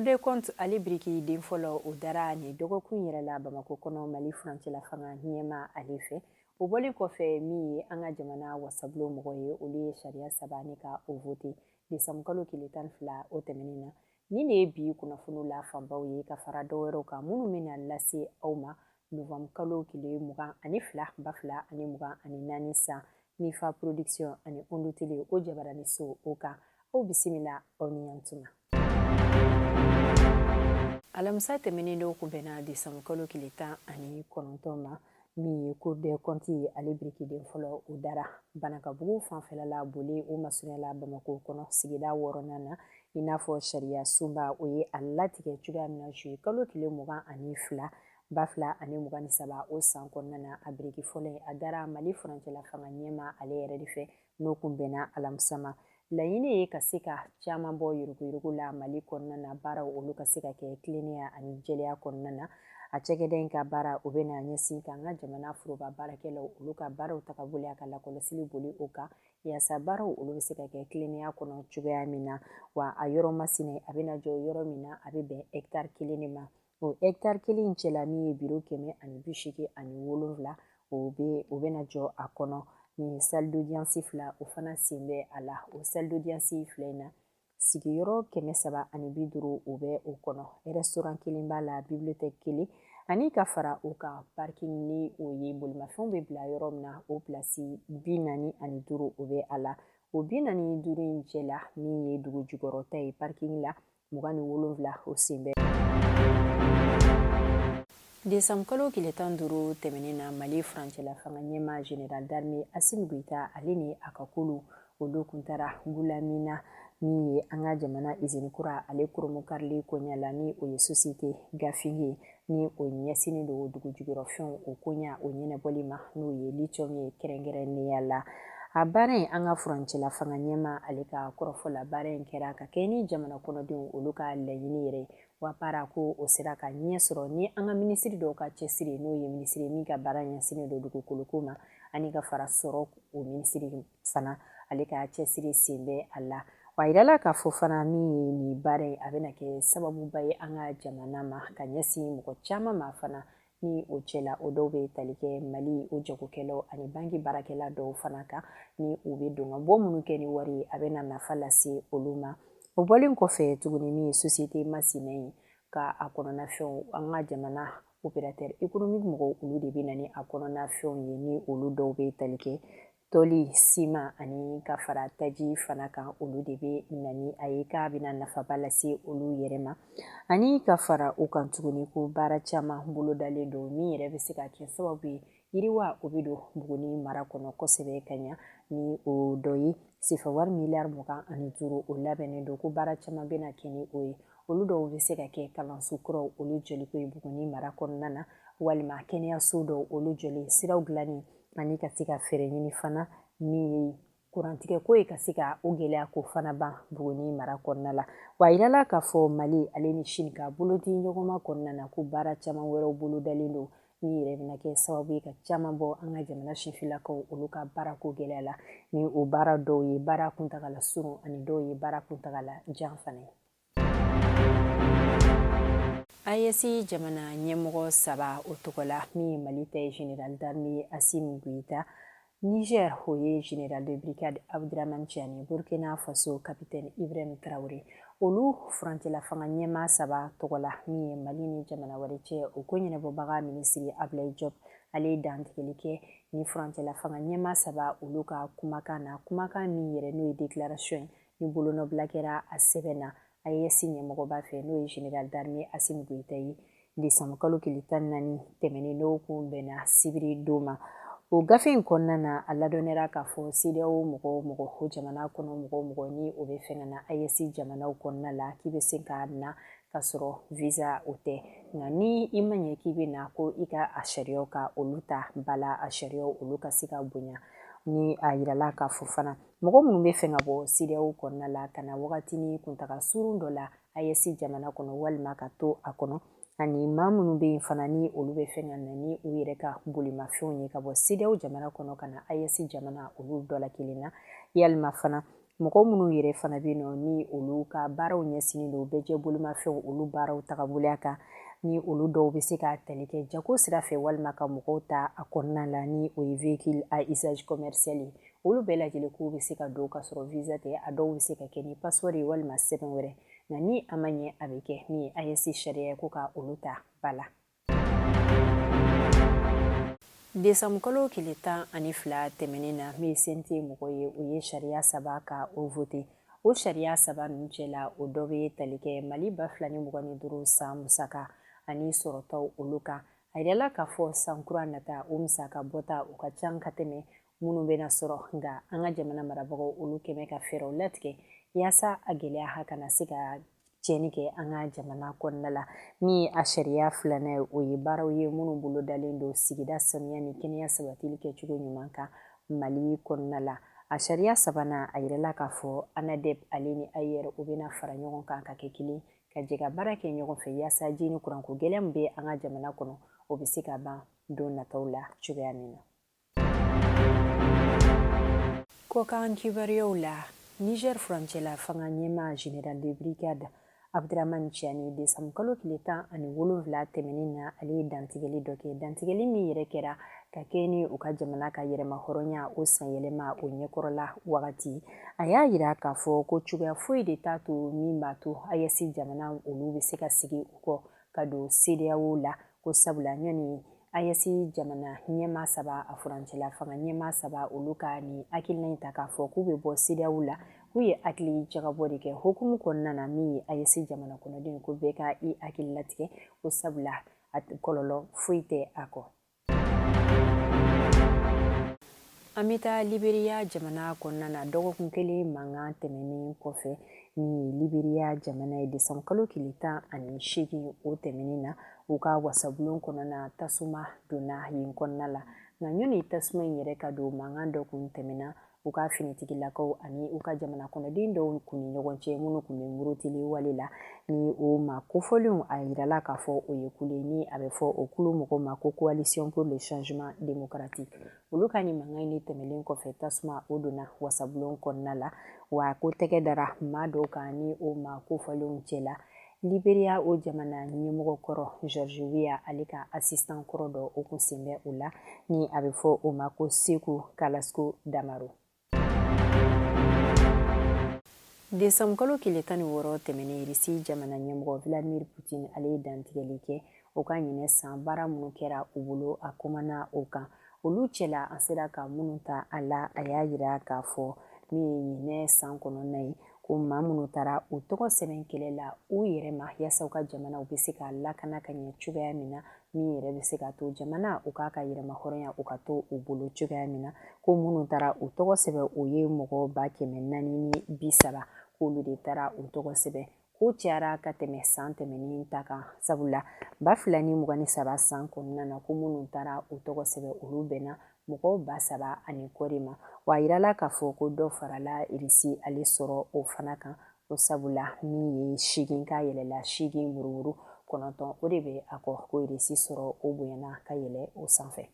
Cour des comptes ale biriki den fɔlɔ, o dara nin dɔgɔkun yɛrɛ la Bamakɔ kɔnɔ, Mali furancɛla fanga ɲɛma ale fɛ. O bɔlen kɔfɛ, min ye an ka jamana wasabulon mɔgɔ ye, olu ye sariya saba ni ka o vote desanburu kalo tile 12 o tɛmɛnen na. Nin de ye bi kunnafoniw la fanbaw ye, ka fara dɔw wɛrɛw kan minnu bɛna lase aw ma novembre kalo tile 22, 2024 san, Mifa Production ani Ondu Tele o jabaraniso o kan. Aw bisimila, aw ni yantuma. Alamisa tɛmɛnen dɔw kun bɛnna desanburu kalo tile 19 ma, min ye Cour des comptes ye, ale birikiden fɔlɔ, o dara Banakabugu fanfɛla la, Bole o masurunya la Bamakɔ kɔnɔ, sigida wɔɔrɔnan na, i n'a fɔ sariya sunba o ye a latigɛ cogoya min na juillet kalo tile 22, 2023 o san kɔnɔna na. A biriki fɔlɔ in, a dara Mali furancɛla fanga ɲɛma ale yɛrɛ de fɛ, n'o kun bɛnna alamisa ma. Laɲini ye ka se ka caman bɔ yuruguyurugu la Mali kɔnɔna na, baaraw olu ka se ka kɛ tilennenya ani jɛlenya kɔnɔna na. A cakɛda in ka baara, o bɛna ɲɛsin k'an ka jamana foroba baarakɛlaw olu ka baaraw tagabolo ka lakɔlɔsili boli o kan, yaasa baaraw olu bɛ se ka kɛ tilennenya kɔnɔ cogoya min na. Wa a yɔrɔ masina, a bɛna jɔ yɔrɔ min na, a bɛ bɛn hectare kelen de ma. O hectare kelen in cɛla, min ye biro 187, o bɛna jɔ a kɔnɔ. Nin salle d'audience fila, o fana sen bɛ a la. O salle d'audience fila in na, sigiyɔrɔ 350, o bɛ o kɔnɔ. Restaurant kelen b'a la, bibliothèque kelen, ani ka fara o kan, parking, ni o ye bolimafɛnw bɛ bila yɔrɔ min na, o place 45, o bɛ a la. O 45 in cɛ la, min ye dugu jukɔrɔta ye, parking la 27, o sen bɛ. Desanburu kalo tile 15 tɛmɛnen na, Mali furancɛla fanga ɲɛma, général d'armée Assimi Goïta, ale ni a ka kulu, olu kun taara Goulamina, min ye an ka jamana izini kura ale koromokarili koɲa la, ni o ye société Gafin ye, ni o ɲɛsinnen don dugu jukɔrɔfɛnw o koɲa o ɲɛnabɔli ma, n'o ye lithium ye kɛrɛnkɛrɛnnenya la. A baara in, an ka furancɛla fanga ɲɛma ale ka kɔrɔfɔ la, baara in kɛra ka kɛ ni jamana kɔnɔdenw olu ka laɲini yɛrɛ ye. Wa baara ko o sera ka ɲɛ sɔrɔ ni an ka minisiri dɔw ka cɛsiri, n'o ye minisiri min ka baara ɲɛsinnen don dugukoloko ma, ani ka fara sɔrɔ o minisiri fana, ale ka cɛsiri sen bɛ a la. Wa yirala k'a fɔ fana, min ye nin baara in, a bɛna kɛ sababuba ye an ka jamana ma, ka ɲɛsin mɔgɔ caman ma fana, ni o cɛla o dɔw bɛ tali kɛ Mali o jagokɛlaw ani banki baarakɛla dɔw fana kan, ni u bɛ don ka bɔ minnu kɛ ni wari ye, a bɛna nafa lase olu ma. O bɔlen kɔfɛ tuguni, min ye société masina ye ka a kɔnɔnafɛnw, an ka jamana opérateur économique mɔgɔw, olu de bɛ na ni a kɔnɔnafɛnw ye, ni olu dɔw bɛ tali kɛ tɔli, siman ani ka fara taji fana kan, olu de bɛ na ni a ye, k'a bɛna nafaba lase olu yɛrɛ ma. Ani ka fara o kan tuguni, ko baara caman bolodalen don min yɛrɛ bɛ se ka kɛ sababu ye yiriwa o bɛ don Buguni mara kɔnɔ kosɛbɛ ka ɲa, ni o dɔ ye sefa wari miliyari 25, o labɛnnen don, ko baara caman bɛna kɛ ni o ye. Olu dɔw bɛ se ka kɛ kalanso kuraw olu jɔliko ye Buguni mara kɔnɔna na, walima kɛnɛyaso dɔw olu jɔli, siraw dilanni, ani ka se ka fɛɛrɛ ɲini fana min ye kurantigɛ ko ye, ka se ka o gɛlɛya ko fana ban Buguni mara kɔnɔna la. Wa yirala k'a fɔ Mali ale ni Chine ka bolodi ɲɔgɔnma kɔnɔna na, ko baara caman wɛrɛw bolodalen don min yɛrɛ bɛna kɛ sababu ye ka caman bɔ an ka jamana sifinlakaw olu ka baarako gɛlɛya la, ni o baara dɔw ye baara kuntagala surun ani dɔw ye baara kuntagala jan fana ye. AES jamana ɲɛmɔgɔ saba o tɔgɔ la, min ye Mali ta ye, général d'armée Assimi Goïta, Niger o ye général de brigade Abdourahamane Tiani, Burkina Faso capitaine Ibrahim Traoré, olu furancɛla fanga ɲɛmaa saba tɔgɔ la, min ye Mali ni jamana wɛrɛ cɛ o ko ɲɛnabɔbaga minisiri Abdoulaye Diop, ale ye dantigɛli kɛ ni furancɛla fanga ɲɛmaa saba olu ka kumakan na, kumakan min yɛrɛ n'o ye déclaration ye, ni bolonɔbila kɛra a sɛbɛn na AES ɲɛmɔgɔba fɛ, n'o ye général d'armée Assimi Goïta ye, desanburu kalo tile 14 tɛmɛnen, n'o kun bɛnna sibiri don ma. O gafe in kɔnɔna na, a ladɔnniyara k'a fɔ CEDEAO mɔgɔ o mɔgɔ, o jamana kɔnɔ mɔgɔ o mɔgɔ, ni o bɛ fɛ ka na AES jamanaw kɔnɔna la, k'i bɛ se ka na ka sɔrɔ visa o tɛ. Nka ni i ma ɲɛ k'i bɛ na, ko i ka a sariyaw ka olu ta ba la, a sariyaw olu ka se ka bonya. Ni a yirala k'a fɔ fana, mɔgɔ minnu bɛ fɛ ka bɔ CEDEAO kɔnɔna la ka na wagatinin kuntaga surun dɔ la AES jamana kɔnɔ, walima ka to a kɔnɔ, ani maa minnu bɛ yen fana, ni olu bɛ fɛ ka na ni u yɛrɛ ka bolimafɛnw ye ka bɔ CEDEAO jamana kɔnɔ ka na AES jamana olu dɔ la kelen na, yalima fana Mɔgɔ minnu yɛrɛ fana bɛ nɔ ni olu ka baaraw ɲɛsinnen don bɛɛjɛ bolimafɛnw olu baaraw tagaboloya kan, ni olu dɔw bɛ se ka tali kɛ jago sira fɛ walima ka mɔgɔw ta a kɔnɔna la, ni o ye véhicule à usage commercial ye, olu bɛɛ lajɛlen k'u bɛ se ka don ka sɔrɔ visa tɛ. A dɔw bɛ se ka kɛ ni passeport ye walima sɛbɛn wɛrɛ, nka ni a ma ɲɛ a bɛ kɛ min ye AES sariya ye ko ka olu ta ba la. Desanbukalo tile 12 tɛmɛnen na, min ye CNT mɔgɔ ye, u ye sariya saba ka o vote. O sariya saba ninnu cɛ la, o dɔ bɛ tali kɛ Mali 2025 san musaka ani sɔrɔtaw olu kan. A yirala k'a fɔ san kura nata, o musaka bɔta o ka ca ka tɛmɛ minnu bɛna sɔrɔ, nka an ka jamana marabagaw olu kɛmɛ ka fɛɛrɛw latigɛ yaasa a gɛlɛya ha kana se ka tiɲɛni kɛ an ka jamana kɔnɔna la. Min ye a sariya filanan ye, o ye baaraw ye minnu bolo dalen don sigida sanuya ni kɛnɛya sabatili kɛcogo ɲuman kan Mali kɔnɔna la. A sariya sabanan, a yirala k'a fɔ ANADEB ale ni AIR u bɛna fara ɲɔgɔn kan ka kɛ kelen, ka jɛ ka baara kɛ ɲɔgɔn fɛ yaasa ji ni kuranko gɛlɛya min bɛ an ka jamana kɔnɔ, o bɛ se ka ban don nataw la cogoya min na. Kɔkan kibaruyaw la, Niger furancɛla fanga ɲɛmaa général de brigade Abdramane Tiani, décembre kalo tile 17 tɛmɛnen na, ale ye dantigɛli dɔ kɛ, dantigɛli min yɛrɛ kɛra ka kɛ ni u ka jamana ka yɛrɛma hɔrɔnya o sanyɛlɛma o ɲɛkɔrɔla wagati. A y'a yira k'a fɔ ko cogoya foyi de t'a to min b'a to AES jamana olu bɛ se ka sigi u kɔ ka don CEDEAO la, ko sabula ɲɔni AES jamana ɲɛmaa saba, a furancɛla fanga ɲɛmaa saba, olu ka nin hakilina in ta k'a fɔ k'u bɛ bɔ CEDEAO la, k'u ye hakili jagabɔ de kɛ hukumu kɔnɔna na. Min ye AES jamana kɔnɔdenw, ko bɛɛ ka i hakili latigɛ, ko sabula a kɔlɔlɔ foyi tɛ a kɔ. An bɛ taa Liberiya jamana kɔnɔna na. Dɔgɔkun kelen mankan tɛmɛnen kɔfɛ, min ye Liberiya jamana ye, décembre kalo tile 18 o tɛmɛnen na, u ka wasabulon kɔnɔna tasuma donna yen kɔnɔna la. Nka ɲɔni tasuma in yɛrɛ ka don, mankan dɔ kun tɛmɛna u ka finitigilakaw ani u ka jamana kɔnɔden dɔw kun ni ɲɔgɔn cɛ, minnu kun bɛ murutili wale la. Ni o ma kofɔlenw, a yirala k'a fɔ o ye kulu ye ni a bɛ fɔ o kulu mɔgɔw ma ko Coalition pour le changement démocratique. Olu ka nin mankan in tɛmɛlen kɔfɛ, tasuma o donna wasabulon kɔnɔna la, wa ko tɛgɛ dara maa dɔw kan. Ni o ma kofɔlenw cɛ la, Liberia o jamana ɲɛmɔgɔ kɔrɔ George Weah, ale ka assistant kɔrɔ dɔ, o kun sen bɛ o la, ni a bɛ fɔ o ma ko Seku Kalasko Damaro. Décembre kalo tile 16 tɛmɛnen, Irisi jamana ɲɛmɔgɔ Vladimir Poutine, ale ye dantigɛli kɛ o ka ɲinɛ san baara minnu kɛra u bolo. A kumana o kan, olu cɛla an sera ka minnu ta a la, a y'a yira k'a fɔ min ye ɲinɛ san kɔnɔna ye, ko maa minnu taara u tɔgɔ sɛbɛn kɛlɛ la u yɛrɛ ma yaasa u ka jamana u bɛ se ka lakana ka ɲɛ cogoya min na, min yɛrɛ bɛ se ka to jamana u k'a ka yɛrɛma hɔrɔnya u ka to u bolo cogoya min na, ko minnu taara u tɔgɔ sɛbɛn, o ye mɔgɔ 430, k'olu de taara u tɔgɔ sɛbɛn, k'o cayara ka tɛmɛ san tɛmɛnen ta kan, sabula 2023 san kɔnɔna na, ko minnu taara u tɔgɔ sɛbɛn, olu bɛnna mɔgɔw 3000 ani kɔ de ma. Wa a yirala k'a fɔ ko dɔ farala Irisi ale sɔrɔ o fana kan, ko sabula min ye 8 ka yɛlɛla 8 murumuru 9, o de bɛ a kɔ, ko Irisi sɔrɔ o bonyana ka yɛlɛ o sanfɛ.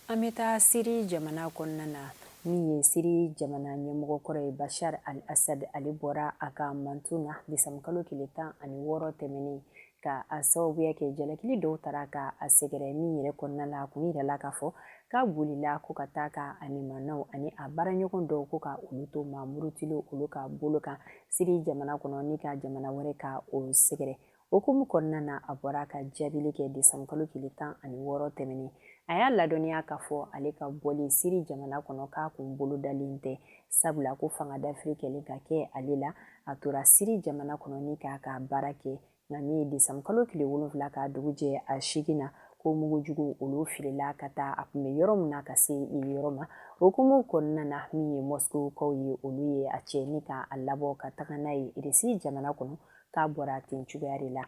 An bɛ taa Siri jamana kɔnɔna na. Min ye Siri jamana ɲɛmɔgɔ kɔrɔ ye Bashar al-Assad, ale bɔra a ka mantun na décembre kalo tile 16 tɛmɛnen, ka a sababuya kɛ jalakili dɔw taara ka a sɛgɛrɛ, min yɛrɛ kɔnɔna la a kun yirala k'a fɔ k'a bolila ko ka taa ka a limanaw ani a baaraɲɔgɔn dɔw ko ka olu to maa murutilenw olu ka bolo kan Siri jamana kɔnɔ, ni ka jamana wɛrɛ ka o sɛgɛrɛ. Hukumu kɔnɔna na, a bɔra ka jaabili kɛ décembre kalo tile 16 tɛmɛnen. A y'a ladɔnniya k'a fɔ ale ka bɔli Siri jamana kɔnɔ, k'a kun bolodalen tɛ, sabula ko fanga dafiri kɛlen ka kɛ ale la, a tora Siri jamana kɔnɔ ni k'a ka baara kɛ. Nka min ye décembre kalo tile 7 ka dugu jɛ a 8 na, ko mugujugu olu filila ka taa a kun bɛ yɔrɔ min na ka se yen yɔrɔ ma. Hukumu kɔnɔna na, min ye Moscoukaw ye, olu ye a cɛ ni ka a labɔ ka taga n'a ye Irisi jamana kɔnɔ, k'a bɔra ten cogoya de la.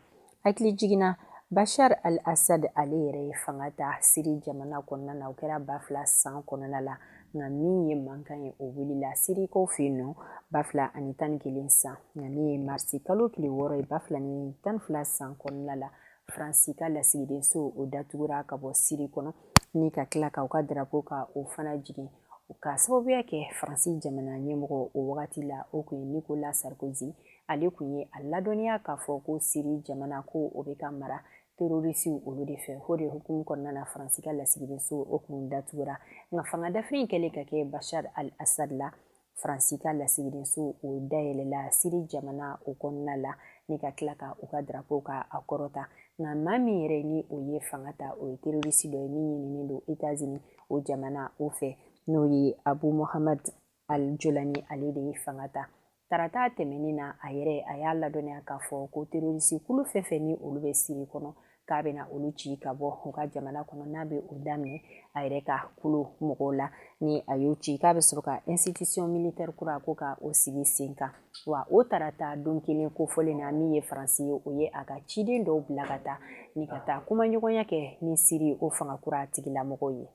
Hakili jiginna, Bashar al-Assad, ale yɛrɛ ye fanga ta Siri jamana kɔnɔna na, o kɛra 2000 san kɔnɔna la. Nka min ye mankan ye, o wulila Sirikaw fɛ yen nɔ 2011 san. Nka min ye marisi kalo tile 6 ye 2012 san kɔnɔna la, Faransi ka lasigidenso o datugura ka bɔ Siri kɔnɔ, ni ka tila ka u ka drapeau ka o fana jigin. Ka sababuya kɛ Faransi jamana ɲɛmɔgɔ o wagati la, o kun ye Nicolas Sarkozy, ale kun ye a ladɔnniya k'a fɔ ko Siri jamana ko o bɛ ka mara terorisiw olu de fɛ. O de hukumu kɔnɔna na, Faransi ka lasigidenso o kun datugura. Nka fanga dafiri in kɛlen ka kɛ Bashar al-Assad la, Faransi ka lasigidenso o dayɛlɛla Siri jamana o kɔnɔna la, ni ka tila ka u ka drapeau ka a kɔrɔta. Nka maa min yɛrɛ ni o ye fanga ta, o ye terorisi dɔ ye min ɲininen don États-Unis o jamana o fɛ, n'o ye Abu Mohamed al-Jolani, ale de ye fanga ta tarata tɛmɛnen na. A yɛrɛ a y'a ladɔnniya k'a fɔ ko terorisi kulu fɛn fɛn ni olu bɛ Siri kɔnɔ, k'a bɛna olu ci ka bɔ u ka jamana kɔnɔ, n'a bɛ o daminɛ a yɛrɛ ka kulu mɔgɔw la. Ni a y'o ci, k'a bɛ sɔrɔ ka institution militaire kura ko ka o sigi sen kan. Wa o tarata don kelen kofɔlen na, min ye Faransi ye, o ye a ka ciden dɔw bila ka taa ni ka taa kumaɲɔgɔnya kɛ ni Siri o fanga kura tigilamɔgɔw ye.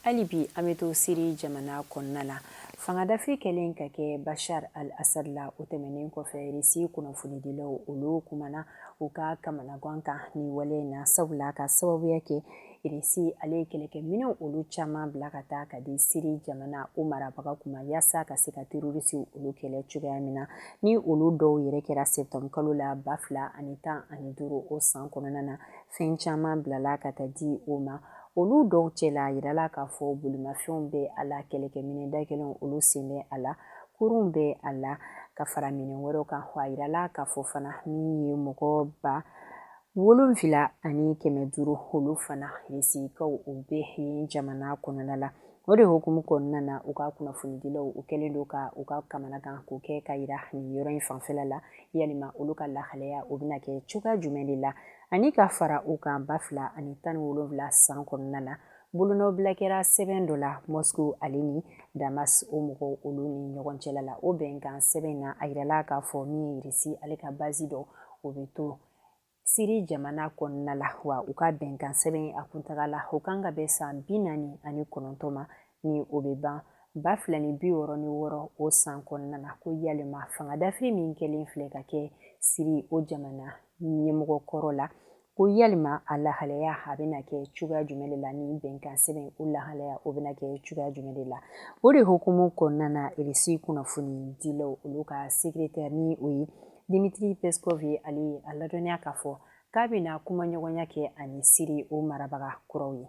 Hali bi an bɛ to Siri jamana kɔnɔna la. Fanga dafiri kɛlen ka kɛ Bashar al-Assad la, o tɛmɛnen kɔfɛ, Risi kunnafonidilaw olu kumana u ka kamanagan kan ni wale in na, sabula ka sababuya kɛ Risi ale ye kɛlɛkɛminɛw olu caman bila ka taa ka di Siri jamana o marabaga kuma, yaasa ka se ka terorisiw olu kɛlɛ cogoya min na. Ni olu dɔw yɛrɛ kɛra septembre kalo la 2015 o san kɔnɔna na, fɛn caman bilala ka taa di o ma. Olu dɔw cɛla, a yirala k'a fɔ bolimafɛnw bɛ a la, kɛlɛkɛminɛ dakɛlɛnw olu sen bɛ a la, kurunw bɛ a la, ka fara minɛn wɛrɛw kan. Wa a yirala k'a fɔ fana, min ye mɔgɔ 7500, olu fana Risikaw u bɛ yen jamana kɔnɔna la. O de hukumu kɔnɔna na, u ka kunnafonidilaw u kɛlen don ka u ka kamanagan k'o kɛ ka yira nin yɔrɔ in fanfɛla la, yalima olu ka lahalaya o bɛna kɛ cogoya jumɛn de la. Ani ka fara u kan, 2017 san kɔnɔna na, bolonɔbila kɛra sɛbɛn dɔ la Moscou ale ni Damas o mɔgɔw olu ni ɲɔgɔn cɛla la. O bɛnkan sɛbɛn na, a yirala k'a fɔ min ye Irisi ale ka base dɔ, o bɛ to Siri jamana kɔnɔna la. Wa u ka bɛnkan sɛbɛn a kuntagala o kan ka bɛn san 49 ma, ni o bɛ ban 2066 o san kɔnɔna na. Ko yalima fanga dafiri min kɛlen filɛ ka kɛ Siri o jamana ɲɛmɔgɔ kɔrɔ la, ko yalima a lahalaya a bɛna kɛ cogoya jumɛn de la, ni bɛnkan sɛbɛn o lahalaya o bɛna kɛ cogoya jumɛn de la. O de hukumu kɔnɔna na, Irisi kunnafoni dilaw olu ka secrétaire, ni o ye Dimitri Peskov ye, ale ye a ladɔnniya k'a fɔ k'a bɛna kumaɲɔgɔnya kɛ ani Siri o marabaga kuraw ye.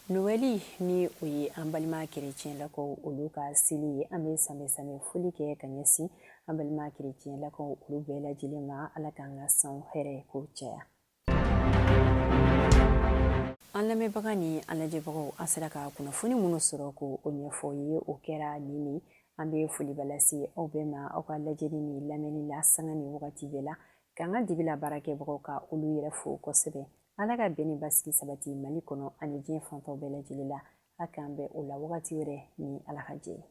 Noɛli, ni o ye an balima kerecɛnlakaw olu ka seli ye, an bɛ sanbɛ sanbɛ foli kɛ ka ɲɛsin an balima kerecɛnlakaw olu bɛɛ lajɛlen ma. Ala k'an ka san hɛrɛ ko caya. An lamɛnbaga ni an lajɛbagaw, an sera ka kunnafoni minnu sɔrɔ ko o ɲɛfɔ ye, o kɛra nin ni an bɛ foliba lase aw bɛɛ ma aw ka lajɛli ni lamɛnni la sanga ni wagati bɛɛ la, k'an ka dibila baarakɛbagaw ka olu yɛrɛ fo kosɛbɛ. Ala ka bɛn ni basigi sabati Mali kɔnɔ ani diɲɛ fantaw bɛɛ lajɛlen la. A k'an bɛn o la wagati wɛrɛ ni Ala ka jɛ ye.